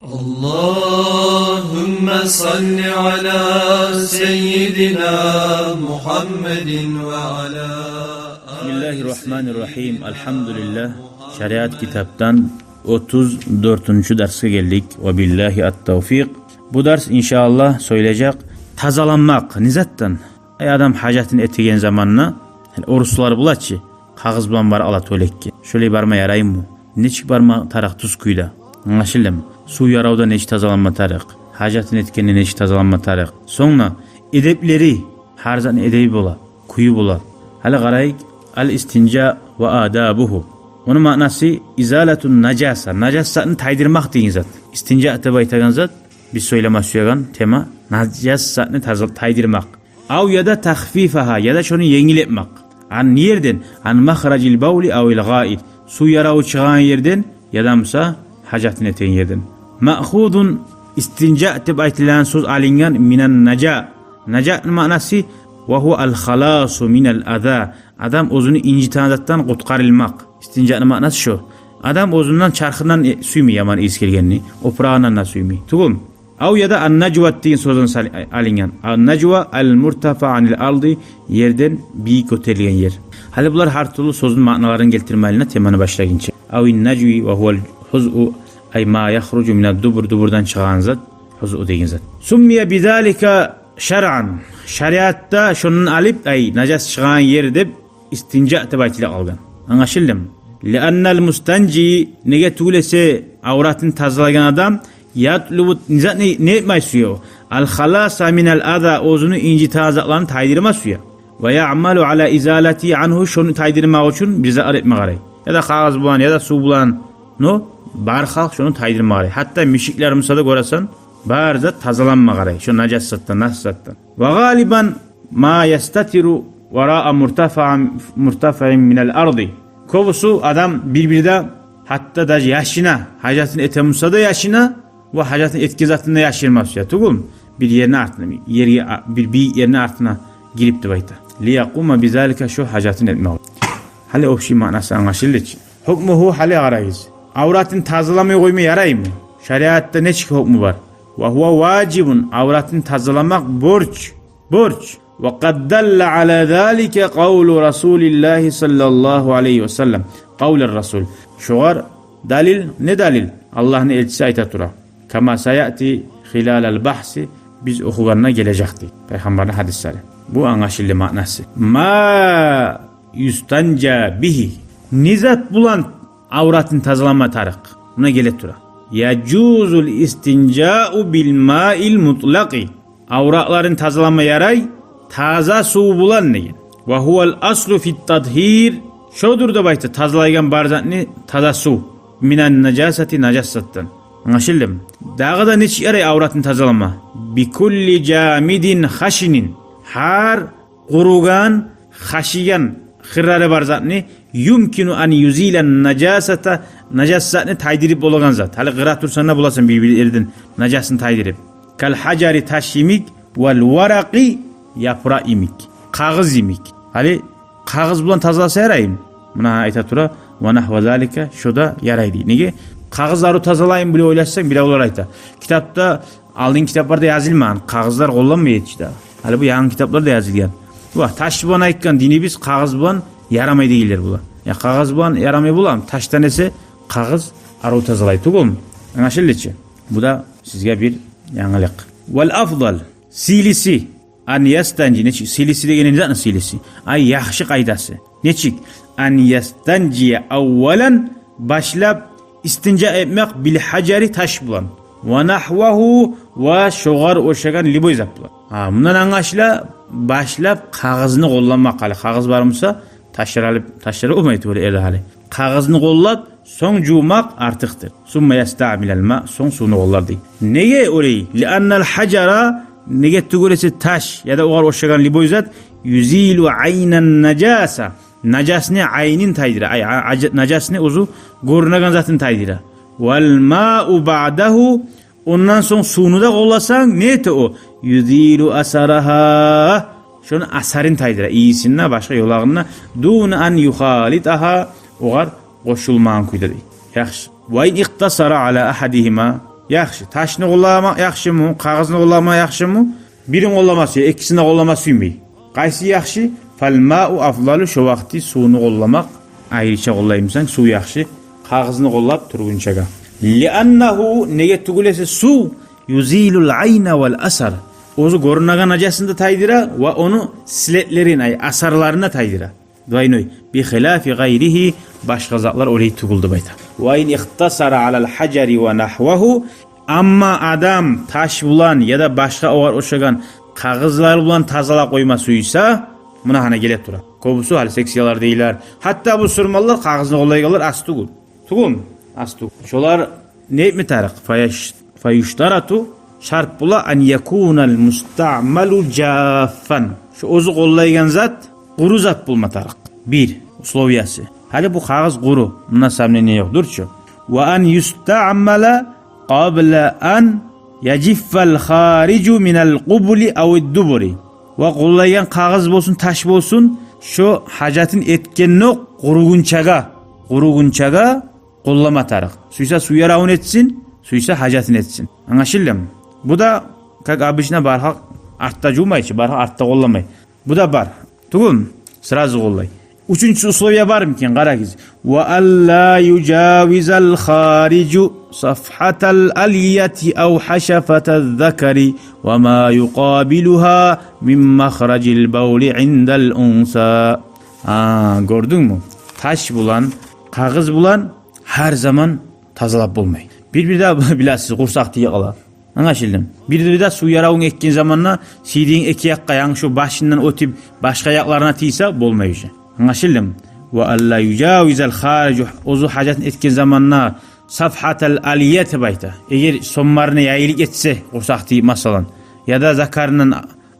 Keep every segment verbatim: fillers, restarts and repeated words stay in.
اللهم صل على سيدنا محمد وعلى آل سيدنا محمد. بسم الله الرحمن الرحيم. الحمد لله. Шариат китапдан отуз дёртюнчю дарсгъа гелдик. Ва биллахи ат-тавфикъ. Бу дарс, иншааллагь, сёйлежек тазаланмакъ. Не затдан? Ай, адам гьажатын этеген заманда, гьали оруслар бола чы, къагъыз булан бара ала туалекге. Шолай барма яраймы? Нечик барма тарыкъ тюз кюйде? Англашылдымы? Сув яравда нечик тазаланма тарыкъ? Гьажатын этгенде нечик тазаланма тарыкъ? Сонг да эдеплери, гьар затны эдеби бола, кюю бола. Гьали къарайыкъ, ал-истинжа ва адабугьу. Ону маънасы изалатун нажаса, нажас затны тайдырмакъ деген зат. Истинжа деп айтагъан зат, биз сёйлеме сюеген тема, нажас затны таза-, тайдырмакъ. Ав яда тахфифагьа, яда шону енгил этмек. Ан не ерден? Ан махражил бавли авил гъаит. Сув яраву чыгъагъан ерден, яда буса гьажатын этеген ерден. Маъхузун, истинжа деп айтылагъан сёз алынгъан минан нажа. Нажаны маънасы ва гьува ал халасу минал аза. Адам оьзюню инжитеген затдан къутгъарылмакъ. Истинжаны маънасы шо. Адам оьзюнден, чархындан, э, сюймей яман ийис гелгенни, опурагъындан да сюймей. Тюгюлмю? Ав яда ан-нажва деген сёзден сал-, алынгъан. Ан-нажва ал-муртафа анил арди, ерден бийик гётерилген ер. Гьали булар гьар тюрлю сёзню маъналарын гелтирме айлана теманы башлагъынча. Авин-нажви ва гьувал гьузу, ай ма яхружу минад-дубур, дубурдан чыгъагъан зат, гьузу деген зат. Суммия бизалика шаръан. Шариатда шондан алып, ай, нажас чыгъагъан ер деп истинжа деп айтыла къалгъан. Англашылдымы? Лианнал мустанжи, неге тюгюл эсе авратын тазалагъан адам, ятлубу, не зат, не, не этме сюе о? Ал халаса минал аза, оьзюню инжитеген затланы тайдырма сюе. Ва яъмалу ала изалати ангьу, шону тайдырмакъ учун бир затлар этме къарай. Яда къагъыз булан, яда сув булан. Но бар халкъ шону тайдырма къарай. Гьатта мишиклер буса да гёресен, бар зат тазаланма къарай шо нажас затдан, нас затдан. Ва гъалибан ма ястатиру вараа муртафаан, муртафаин минал арди. Кёбюсю адам бир-бирде, гьатта даже яшына, гьажатын эте буса да яшына, ва гьажатын этген затын да яшырма сюе, тюгюлмю? Бир ерни артына, ерге, а, бир бийик ерни артына гирип деп айта. Лиякъума бизалика, шо гьажатын этме. Гьали общий маънасы англашылды чы. Гьукмугьу, гьали къарайгъыз. Авратын тазаламай къойма яраймы? Шариатда нечик гьукму бар? Ва гьува важибун, авратын тазаламакъ борч. Борч. Ва къад далла ала залика къавлу Расулиллагьи саллаллагьу алайгьи ва саллам. Къавлу Расул. Шогъар далил, не далил? Аллагьны элчиси айта тура. Кама саяти хилалал багьси, биз охугъанда гележек дей. Пайхаммарны гьадислери. Бу англашылды маънасы. Ма юстанжа бигьи. Не зат булан авратын тазалама тарыкъ? Муна геле тура. Яжузул истинжау бил маил мутлакъи. Авратларын тазалама ярай таза сув булан деген. Ва гьувал аслу фит татгьир. Шодур деп айта тазалайгъан бар затны таза сув. Минан нажасати, нажас затдан. Англашылдымы? Дагъы да нечик ярай авратын тазалама? Бикулли жамидин хашинин. Гьар къуругъан, хашийген хырлары бар затны, юмкину ан юзила нажасата, нажас затны тайдырып болагъан зат. Гьали къыра турсанг да боласан бир-бир ерден нажасны тайдырып. Кал гьажари, таш йимик, вал варакъи, япыракъ йимик, къагъыз йимик. Гьали къагъыз булан тазаласа яраймы? Муна айта тура, ва нагьва залика, шо да ярай дей. Неге? Къагъызланы тазалайым биле ойлашсанг, биревлер айта. Китапда Алдын китапларда язылмагъан, къагъызлар къолланмай эди чи дагъы. Гьали бу янгы китапларда язылгъан. Ва таш булан айтгъан динибиз, къагъыз булан ярамай дегенлер була. Я къагъыз булан ярамай боламы? Ташдан эсе къагъыз арив тазалай тюгюлмю? Англашылды чы. Бу да сизге бир янгылыкъ. Вал афдал, сыйлысы, ан ястанжи, нечик, сыйлысы деген не затны сыйлысы? Ай, яхшы къайдасы. Нечик? Ан ястанжия аввалан, башлап истинжа этмек, бил гьажари, таш булан. Ва нагьвагьу, ва шогъар ошагъан любой зат булан. Гьа, мундан англашыла, башлап къагъызны къолланмакъ гьали. Къагъыз бар буса, ташлар алып, ташлар болмай тюгюл эрде гьали. Къагъызны къоллап, сонг жувмакъ артыкъдыр. Сумма ястаъмилал ма, сонг сувну къоллар дей. Неге олай? Лианнал гьажара, неге тюгюл эсе таш яда огъар ошагъан любой зат, юзилу айнан нажаса, нажасны айнын тайдыра. Ай, а-, ажа-, нажасны оьзю гёрюнеген затын тайдыра. Вал мау баъдагьу, ондан сонг сувну да къолласанг, не эте о? Юзилу асарагьа, шону асарын тайдыра, ийисин де, башгъа ёлагъын да, дуна ан юхалитагьа, огъар къошулмагъан кюйде дей. Яхшы. Ва ин икътасара ала агьадигьима, Яхшы, ташны къолламакъ яхшымы, къагъызны къолламакъ яхшымы? Бирин къолламасы, экисин де къолламасы сюймей. Къайсы яхшы? Фалмау афдалу, шо вакъти сувну къолламакъ айрыча къоллаймысан, сув яхшы, къагъызны къоллап тургъунчагъа. Лианнагьу, неге тюгюл эсе сув, юзилул айна вал асар. Оьзю гёрюнеген нажасны да тайдыра ва ону следлерин, ай, асарларын да тайдыра. Двойной. Бихилафи гъайригьи, башгъа затлар олай тюгюл деп айта. Ва ин ихтасара алал хажари ва нахвагьу, амма адам таш булан яда башгъа огъар ошагъан къагъызлар булан тазалап къойма сюйсе, муна гьана геле тура. Кёбюсю гьали секциялар дейлер. Гьатта бусурманлар къагъызны къоллайгъанлар аз тюгюл. Тюгюлмю? Аз тюгюл. Шолар не этме тарыкъ? Фаяш-, фаюштарату, шарт бола, ан якунал мустаъмалу жаффан. Шо оьзю къоллайгъан зат къуру зат болма тарыкъ. Бир условиясы. Гьали бу къагъыз къуру, мунда сомнение ёкъ, дюр чю. Ва ан юстаъмала къабла ан яжиффал хариджу минал къубули авид дубури. Ва къоллайгъан къагъыз болсун, таш болсун, шо гьажатын этгендокъ къуругъунчагъа, къуругъунчагъа къоллама тарыкъ. Сюйсе сув яравун этсин, сюйсе гьажатын этсин. Англашылдымы? Бу да, как обычно, бархакъ артда жувмай чы, бархакъ артда къолламай. Бу да бар. Тюгюлмю? Сразу къоллай. Уьчюнчю условия бармы экен, къарагъыз. Ва алла южавизал хариджу сафхатал алияти ав хашафатаз закари ва ма юкъабилугьа мин махражил бавли индал унса. А, гёрдюнгмю? Таш булан, къагъыз булан гьар заман тазалап болмай. Бир-бирде, билесиз, къурсакъ тийип къала. Англашылдымы? Бир-бирде сув яравунг этген заманда сийдигинг эки якъгъа, янгы шо башындан оьтюп, башгъа якъларына тийсе, болмай уже. Англашылдымы? Ва алла южавизал хариджу, оьзю гьажатын этген заманда сафхатал алият деп айта. Эгер сомларына яйылып гетсе, къурсакъ тийип, масала, яда закарындан,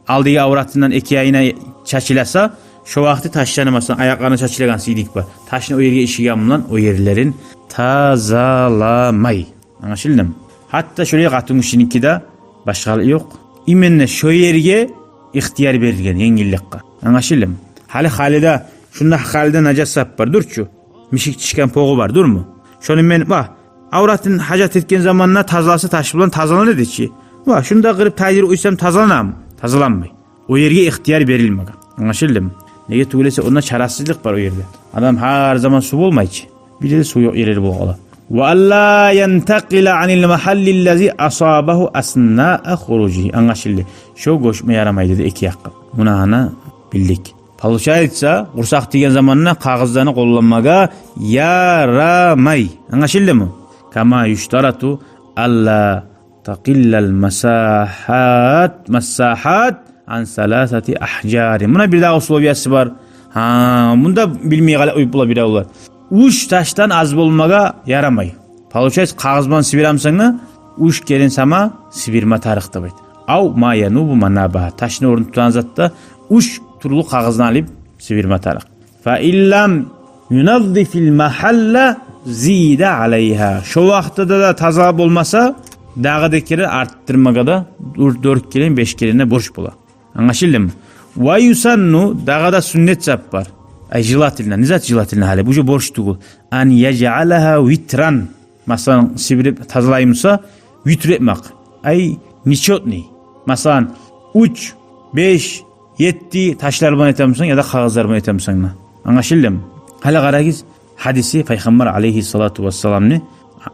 алдагъы авратындан эки янына чачыласа, шо вакъти ташланы, масала, аякъларына чачылагъан сийдик бар. Ташны о ерге ишиген булан о ерлерин тазаламай. Англашылдымы? Гьатта шолай къатынгишиники де башгъалыкъ ёкъ. Именно шо ерге ихтияр берилген, енгилликге. Англашылдымы? Гьали халида, шунда халида нажас зат бар, дюр чю. Мишик чишген погъу бар, дюрмю? Шону мен, ва, авратын гьажат этген заманда тазаласа, таш булан тазалана эди чи. Ва, шунда къырып тайдырып къойсам, тазаланамы? Тазаланмай. О ерге ихтияр берилмеген. Англашылдымы? Неге тюгюл эсе, онда чарасызлыкъ бар о ерде. Адам гьар заман сув болмай чы. Бир ерде сув ёкъ ерлер болуп къала. Ва алла янтакъила анил магьаллиллази асабагьу аснаа хуружигьи. Англашылды. Шо гёчме ярамай деди эки якъгъа. Муна гьана билдик. Получается, къурсакъ тийген заманда къагъызланы къолланмагъа ярамай. Англашылдымы? Кама юштарату алла такъиллал масахат, масахат ан саласати ахжари. Муна бир дагъы условиясы бар. Гьа, мунда билмей къалып къоюп бола биревлер. Уьч ташдан аз болмагъа ярамай. Получается, къагъыз булан сибирамсанг да, уьч керен сама сибирме тарыкъ деп айта. Ав ма янубу манабагьа. Ташны орнун тутагъан затда уьч тюрлю къагъыздан алып сибирме тарыкъ. Фа ин лам юназзифил магьалла зида алайгьа. Шо вакътиде де таза болмаса, дагъы да керен артдырмагъа да дёрт, дёрт керен, беш керен де борч бола. Англашылдымы? Ва юсанну, дагъы да сюннет зат бар. Ай, желательно. Не зат желательно гьали? Бу уже борч тюгюл. Ан яжъалагьа витран. Масала, сибирип тазалаймыса, витр этмек. Ай, нечётный. Масала, уьч, беш, етти ташлар булан этемисен яда къагъызлар булан этемисен де. Англашылдымы? Гьали къарагъыз, гьадиси Пайхаммар алайгьиссалату вассаламны,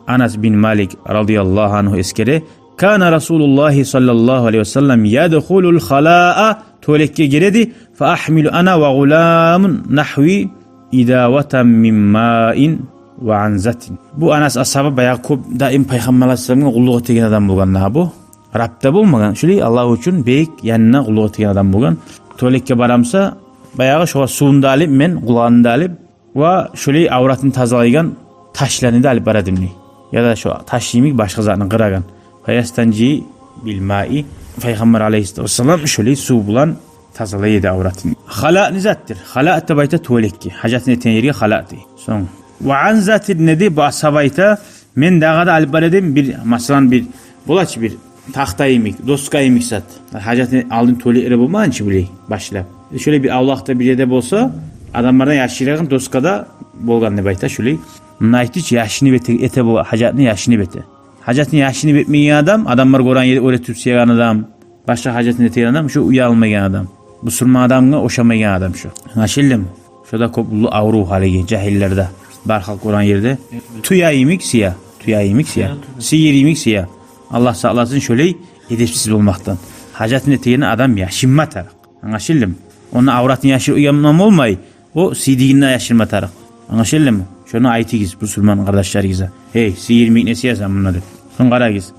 Анас бин Малик радияллагьу ангьу эсгере: «Кана Расулуллагьи саллаллагьу алайгьи ва саллам ядхулул халаа», туалетге гире эди, «фа ахмилу ана ва гъуламун нахви идаватан мин маин ва анзатин». Бу Анас асгьаба баягъы кёп даим Пайхаммар алайгьиссаламгъа къуллукъ этеген адам болгъан, нагьа бу. Раб да болмагъан, шулай Аллагь учун бек янына къуллукъ этеген адам болгъан. Туалетге барамса, баягъы шогъар сувун да алып, мен къуллугъун да алып, ва шолай авратын тазалайгъан ташланы да алып бара эдим дей. Яда шо таш йимик башгъа затны къырагъан. Фаястанжи бил маи. Пайхаммар алайгьиссалату вассалам шолай сув булан тазалай эди авратын. Халаа не затдыр? Халаа деп айта туалетге. Гьажатын этеген ерге халаа дей. Сонг ва анзатин не дей, бу асгьаба айта, мен дагъы да алып бара эдим бир, масала, бир, бола чы бир тахта йимик, доска йимик зат. Гьажатын алдын туалетлер болмагъан чы булай башлап. Э, шолай бир авлакъда бир ерде болса, адамлардан яшырагъан доскада болгъан деп айта шолай. Муна айтды чы, яшынып эте, эте бу гьажатны яшынып эте. Гьажатын яшырып этмейген адам, адамлар гёреген ерде оьр этип сюеген адам, башгъа гьажатын этеген адам, шо уялмайгъан адам. Бусурман адамгъа ошамайгъан адам шо. Англашылдымы? Шо да кёп уллу аврув гьалиги жагьиллерде. Бар халкъ гёреген ерде тюе йимик сюе, тюе йимик сюе, сыйыр йимик сюе. Аллагь сакъласын шолай эдепсиз болмакъдан. Гьажатын этегенни адам яшырма тарыкъ. Англашылдымы? Ону авратын яшырып къойгъан болмай, о сийдигин де яшырма тарыкъ. Англашылдымы? Шону айтыгъыз бусурман къардашларыгъызгъа. «Гьей, сыйыр йимик не сюесен мунда?» – деп. Сонг къарагъыз.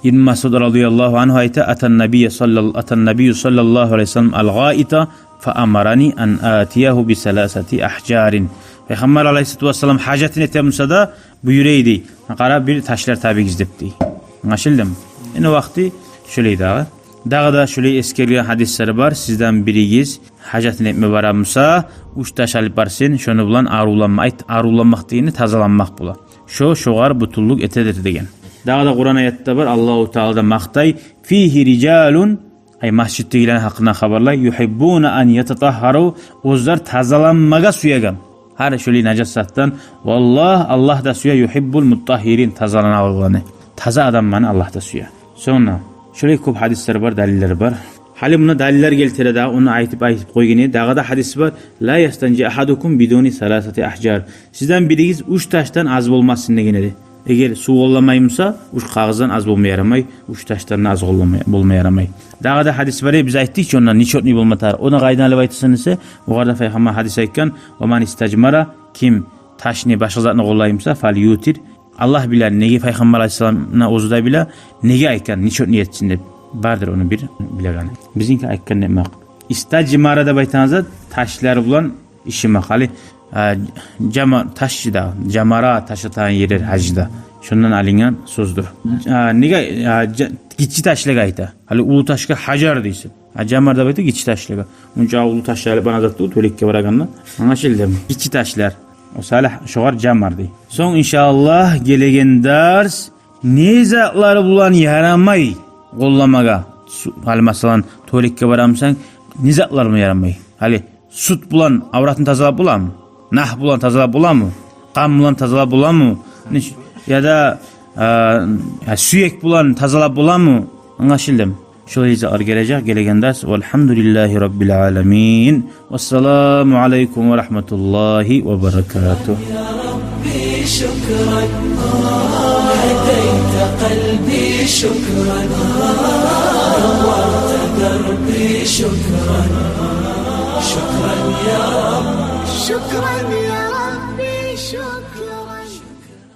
Ибн Масъуд радияллагьу ангьу айта: «Атан набийя саллал-, атан набийю саллаллагьу алайгьи ва саллам ал-гъаита фа амарани ан атиягьу би саласати агьжарин». Пайхаммар алайгьиссалату вассалам гьажатын эте буса да, буюра эди: «Къара, бир ташлар табыгъыз», – деп дей. Англашылдымы? Энни вакъти шолай дагъы. Дагъы да шолай эсгерилген гьадислер бар: «Сизден биригиз гьажатын этме бара буса, уьч таш алып барсын, шону булан арувланма-, айт, арувланмакъ дегени тазаланмакъ бола. Шо шогъар бютюнлюк этедир», – деген. Дагъы да Къуран аятда бар, Аллагьу Таала да макътай: «Фигьи рижалун», ай, межитдегилени гьакъында хабарлай, «югьиббуна ан ятатагьгьару», оьзлер тазаланмагъа сюеген гьар шолай нажас затдан. «Валлагь, Аллагь да сюе, югьиббул мутагьгьирин», тазаланагъанланы. Таза адамланы Аллагь да сюе. Сонг да шолай кёп гьадислер бар, далиллер бар. Гьали муна далиллер гелтире дагъы, ону айтып, айтып къойгъан эди. Дагъы да гьадис бар: «Ла ястанжи агьадукум бидуни саласати агьжар». Сизден биригиз уьч ташдан аз болмасын деген эди. Эгер сув къолламай буса, уьч къагъыздан аз болма ярамай, уьч ташдан да аз къоллама, болма ярамай. Дагъы да гьадис бар эди, биз айтдыкъ чы ондан, нечётный болма тарыкъ. Ону къайдан алып айтасан десе, огъар да Пайхаммар гьадис айтгъан: «Ва ман истажмара», ким ташны, башгъа затны къоллай буса, «фалютир». Аллагь биле, неге Пайхаммар алайгьиссаламны оьзю де биле, неге айтгъан, нечётный этсин деп. Бардыр ону бир билегени. Бизинки айтгъан демек. Истажмара деп айтагъан зат ташлар булан иши макъали, а, жама-, таш да, жамара таш атагъан ерлер гьажда. Шондан алынгъан сёздюр. А, неге, а, жа-, гиччи ташлагъа айта. Гьали уллу ташгъа гьажар дейсен. А жамар деп айта гиччи ташлагъа. Мунча уллу ташлар алып, ана затды тёлекге барагъанда. Англашылдымы? Гиччи ташлар. О салагь, шогъар жамар дей. Сонг, иншааллагь, гелеген дарс не затлар булан ярамай къолламагъа. Су-, гьали, масала, тёлекге бара бусанг, не затлар булан ярамай? Гьали сют булан авратны тазалап боламы? Нагь булан тазалап боламы? Къан булан тазалап боламы? Неш-, яда, а, я сюек булан тазалап боламы? Англашылдымы? Шолай затлар гележек гелеген дарс. Валгьамдулиллагьи раббил аламин. Вассаламу алайкум ва рагьматуллагьи ва баракатугь. يا ربي شكرا، هديت قلبي شكرا، نورت دربي شكرا، شكرا يا رب. شكرا يا